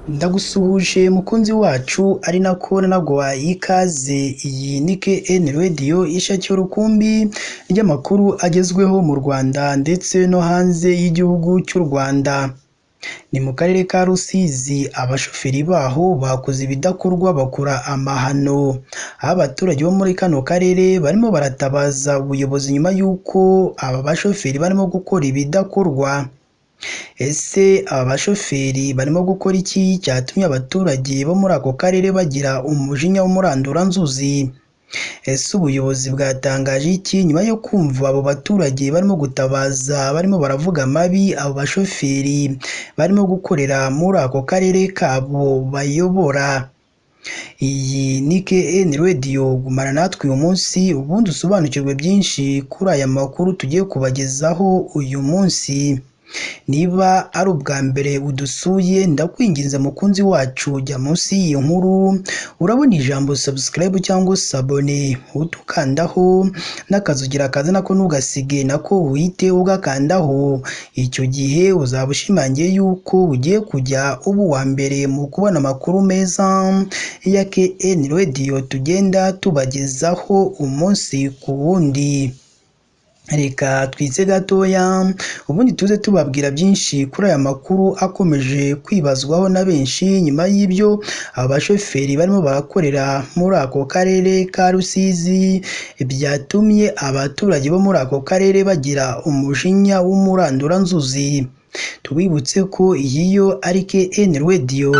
Ndagusuhuje mukunzi wacu ari nako nanaguhaye ikaze, iyi ni KN Radio ishakira urukumbi ry'amakuru agezweho mu Rwanda ndetse no hanze y'igihugu cy'u Rwanda. Ni mu karere ka Rusizi, abashoferi baho bakoze ibidakorwa bakora amahano, aho abaturage bo muri kano karere barimo baratabaza ubuyobozi nyuma y'uko aba bashoferi barimo gukora ibidakorwa. Ese aba bashoferi barimo gukora iki cyatumye abaturage bo muri ako karere bagira umujinya w'umuranduranzuzi? Ese ubuyobozi bwatangaje iki nyuma yo kumva abo baturage barimo gutabaza barimo baravuga amabi abo bashoferi barimo gukorera muri ako karere kabo bayobora? Iyi ni KN Radio, gumana natwe uyu munsi ubundi usobanukirwe byinshi kuri aya makuru tugiye kubagezaho uyu munsi. Niba ari ubwa mbere udusuye, ndakwinginze mukunzi wacu, jya munsi y'iyi nkuru urabona ijambo subscribe cyangwa sabone, utukandaho n'akazugira kaza nako ntugasige, nako uhite ugakandaho. Icyo gihe uzaba ushimangiye yuko ugiye kujya uba uwa mbere mu kubona amakuru meza ya KN Radio tugenda tubagezaho umunsi ku wundi. Reka twitse gatoya ubundi tuze tubabwira byinshi kuri aya makuru akomeje kwibazwaho na benshi nyuma y'ibyo abashoferi barimo barakorera muri ako karere ka Rusizi byatumye abaturage bo muri ako karere bagira umujinya w'umuranduranzuzi. Tubibutse ko iyi yo ari KN Radio.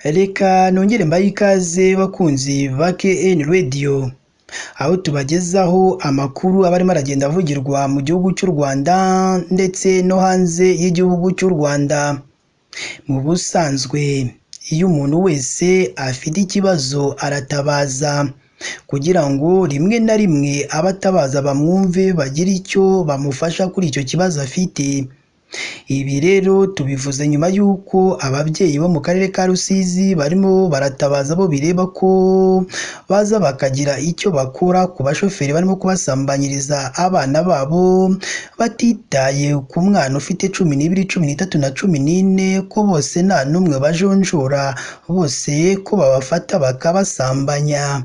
Reka nongere mbahe ikaze bakunzi ba KN Radio, aho tubagezaho amakuru aba arimo aragenda avugirwa mu gihugu cy'u Rwanda ndetse no hanze y'igihugu cy'u Rwanda. Mu busanzwe iyo umuntu wese afite ikibazo aratabaza kugira ngo rimwe na rimwe abatabaza bamwumve bagire icyo bamufasha kuri icyo kibazo afite. Ibi rero tubivuze nyuma y'uko ababyeyi bo mu karere ka Rusizi barimo baratabaza bo bireba ko baza bakagira icyo bakora ku bashoferi barimo kubasambanyiriza abana babo, batitaye ku mwana ufite 12, 13 na 14, ko bose nta n'umwe bajonjora, bose ko babafata bakabasambanya.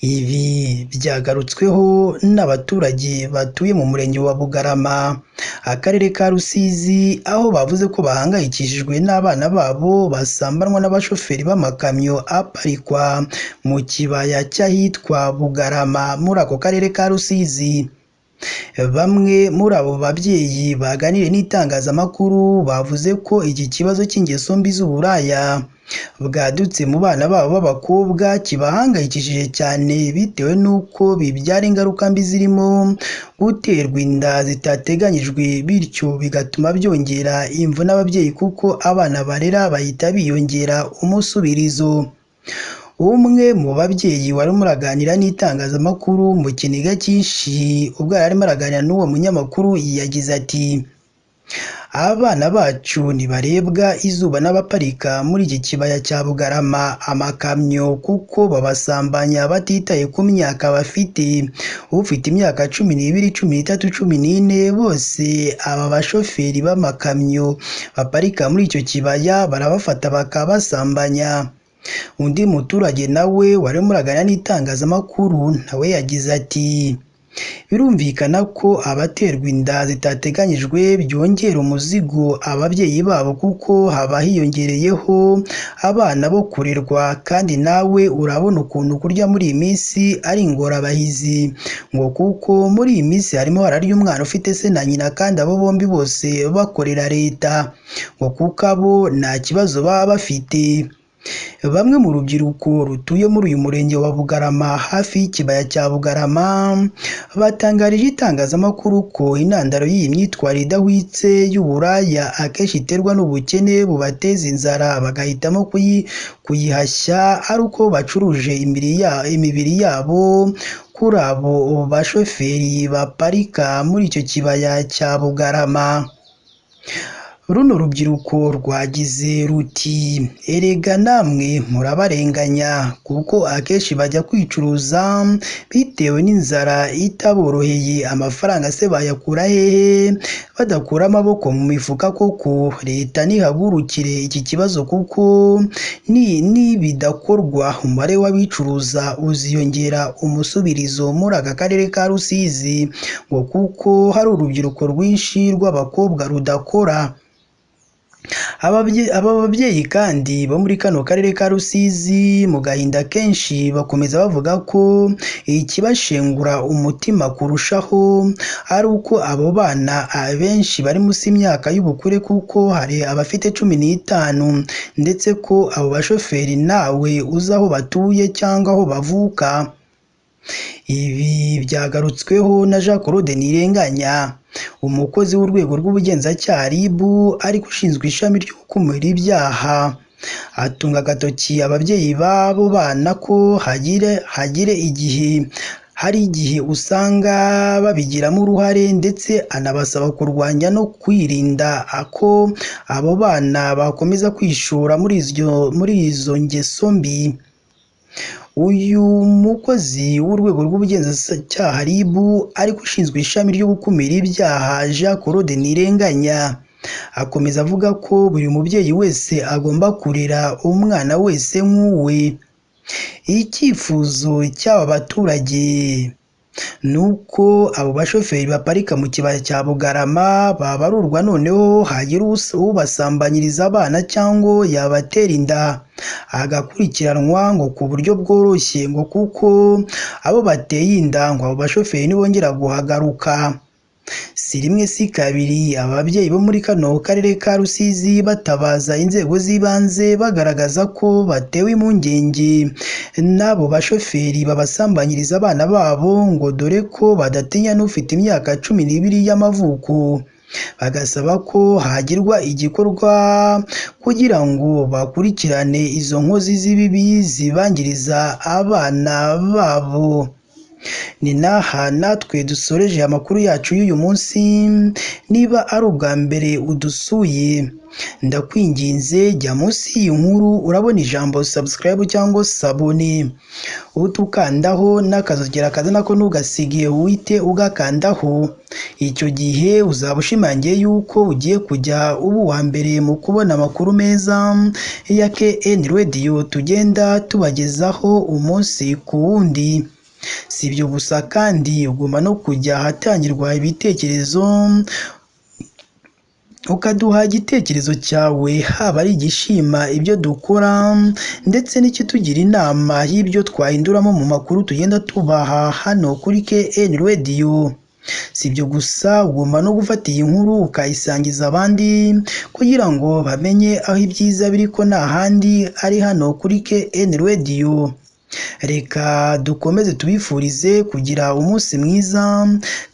Ibi byagarutsweho n'abaturage batuye mu murenge wa Bugarama, akarere ka Rusizi, aho bavuze ko bahangayikishijwe n'abana babo basambanwa n'abashoferi b'amakamyo aparikwa mu kibaya cy'ahitwa Bugarama muri ako karere ka Rusizi. Bamwe muri abo babyeyi baganiriye n'itangazamakuru bavuze ko iki kibazo cy'ingeso mbi z'uburaya bwadutse mu bana babo b'abakobwa kibahangayikishije cyane, bitewe n'uko bibyara ingaruka mbi zirimo guterwa inda zitateganyijwe, bityo bigatuma byongera imvune ababyeyi kuko abana barera bahita biyongera umusubirizo. Umwe mu babyeyi wari muraganira n'itangazamakuru mu kiniga cyinshi ubwo yari arimo araganira n'uwo munyamakuru yagize ati: "Abana bacu ntibarebwa izuba n'abaparika muri iki kibaya cya Bugarama amakamyo, kuko babasambanya batitaye ku myaka bafite. Ufite imyaka 12, 13, 14, bose aba bashoferi b'amakamyo baparika muri icyo kibaya barabafata bakabasambanya." Undi muturage nawe wari muraganira n'itangazamakuru nawe yagize ati: "Birumvikana ko abaterwa inda zitateganyijwe byongera umuzigo ababyeyi babo, kuko haba hiyongereyeho abana bo kurerwa, kandi nawe urabona ukuntu kurya muri iyi minsi ari ingorabahizi, ngo kuko muri iyi minsi harimo hararya umwana ufite se na nyina kandi abo bombi bose bakorera leta, ngo kuko abo nta kibazo baba bafite." Bamwe mu rubyiruko rutuye muri uyu murenge wa Bugarama hafi y'ikibaya cya Bugarama batangarije itangazamakuru ko intandaro y'iyi myitwarire idahwitse y'uburaya akenshi iterwa n'ubukene bubateza inzara, bagahitamo kuyihashya ari uko bacuruje imibiri yabo kuri abo bashoferi baparika muri icyo kibaya cya Bugarama. Runo rubyiruko rwagize ruti: "Erega namwe murabarenganya kuko akenshi bajya kwicuruza bitewe n'inzara itaboroheye, amafaranga se bayakura hehe badakura amaboko mu mifuka koko? Leta nihagurukire iki kibazo kuko nibidakorwa umubare w'abicuruza uziyongera umusubirizo muri aka karere ka Rusizi, ngo kuko hari urubyiruko rwinshi rw'abakobwa rudakora." Aba babyeyi kandi bo muri kano karere ka Rusizi mu gahinda kenshi bakomeza bavuga ko ikibashengura umutima kurushaho ari uko abo bana abenshi bari munsi y'imyaka y'ubukure, kuko hari abafite 15, ndetse ko abo bashoferi ntawe uzi aho batuye cyangwa aho bavuka. Ibi byagarutsweho na Jean Claude Ntirenganya, umukozi w'urwego rw'ubugenzacyaha RIB ariko ushinzwe ishami ryo gukumira ibyaha, atunga agatoki ababyeyi b'abo bana ko hagire igihe hari igihe usanga babigiramo uruhare, ndetse anabasaba kurwanya no kwirinda ko abo bana bakomeza kwishora muri izo ngeso mbi. Uyu mukozi w'urwego rw'ubugenzacyaha RIB ariko ushinzwe ishami ryo gukumira ibyaha Jean Claude Ntirenganya akomeza avuga ko buri mubyeyi wese agomba kurera umwana wese nk'uwe. Icyifuzo cy'aba baturage ni uko abo bashoferi baparika mu kibaya cya Bugarama babarurwa, noneho hagira ubasambanyiriza abana cyangwa yabatera inda agakurikiranwa ngo ku buryo bworoshye, ngo kuko abo bateye inda ngo abo bashoferi nibongera guhagaruka. Si rimwe si kabiri ababyeyi bo muri kano karere ka Rusizi batabaza inzego z'ibanze bagaragaza ko batewe impungenge n'abo bashoferi babasambanyiriza abana babo, ngo dore ko badatinya n'ufite imyaka 12 y'amavuko, bagasaba ko hagirwa igikorwa kugira ngo bakurikirane izo nkozi z'ibibi zibangiriza abana babo. Ni n'aha natwe dusoreje amakuru yacu y'uyu munsi. Niba ari ubwa mbere udusuye, ndakwinginze jya munsi y'iyi nkuru urabona ijambo subscribe cyangwa sabone, utukandaho n'akazogera kaza nako ntugasige uhite ugakandaho. Icyo gihe uzaba ushimangiye yuko ugiye kujya uba uwa mbere mu kubona amakuru meza ya KN Radio tugenda tubagezaho umunsi ku wundi. Si ibyo gusa kandi ugomba no kujya ahatangirwa ibitekerezo ukaduha igitekerezo cyawe, haba ari igishima ibyo dukora ndetse n'ikitugira inama y'ibyo twahinduramo mu makuru tugenda tubaha hano kuri KN Radio. Si ibyo gusa, ugomba no gufata iyi nkuru ukayisangiza abandi kugira ngo bamenye aho ibyiza biri, ko nta handi ari hano kuri KN Radio. Reka dukomeze tubifurize kugira umunsi mwiza,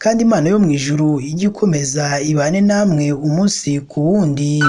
kandi Imana yo mu ijuru ijye ikomeza ibane namwe umunsi ku wundi.